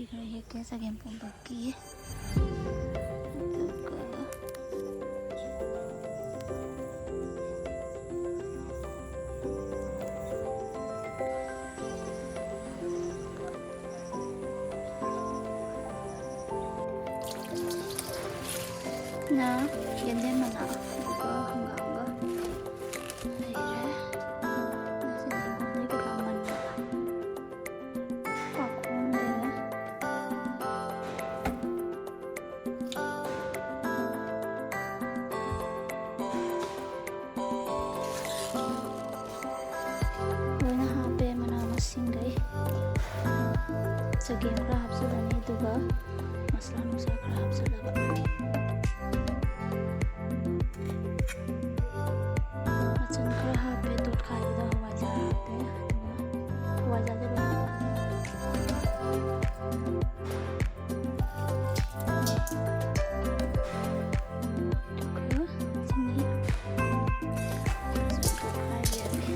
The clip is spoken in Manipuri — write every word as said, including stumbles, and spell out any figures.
ꯈꯔ ꯍꯦꯛꯀꯦ, ꯆꯒꯦꯝ ꯄꯣꯝꯕꯒꯤ꯫ ꯑꯗꯨꯒ ꯅ ꯌꯦꯟꯗꯦꯝ ꯃꯅꯥ, ꯑꯗꯨꯒ ꯍꯪꯒꯥꯝꯒ ꯂꯩꯔꯦ꯫ ꯁꯤꯗ ꯃꯅꯥ ꯀꯩꯀꯥ ꯃꯟꯕ꯫ ꯄꯥꯈꯣꯡ ꯂꯩꯔꯦ꯫ ꯂꯣꯏꯅ ꯍꯥꯞꯄꯦ, ꯃꯅꯥ ꯃꯁꯤꯡꯈꯩ꯫ ꯆꯒꯦꯝ ꯈꯔ ꯍꯥꯞꯆꯤꯜꯂꯅꯤ, ꯑꯗꯨꯒ ꯃꯁꯂꯥ ꯅꯨꯡꯁꯂꯥ ꯈꯔ ꯍꯥꯞꯆꯤꯜꯂꯒ꯫ ꯃꯆꯜ ꯈꯔ ꯍꯥꯞꯄꯦ, ꯇꯣꯠꯈꯥꯏꯕꯗ ꯍꯋꯥꯏꯖꯥꯔ ꯍꯥꯞꯄꯦ, ꯑꯗꯨꯒ ꯍꯋꯥꯏꯖꯥꯔꯁꯦ ꯂꯣꯏꯅ ꯍꯥꯞꯄꯦ꯫ ꯑꯗꯨꯒ ꯆꯤꯅꯤ ꯇꯣꯠꯈꯥꯏꯕꯤꯔꯒꯦ꯫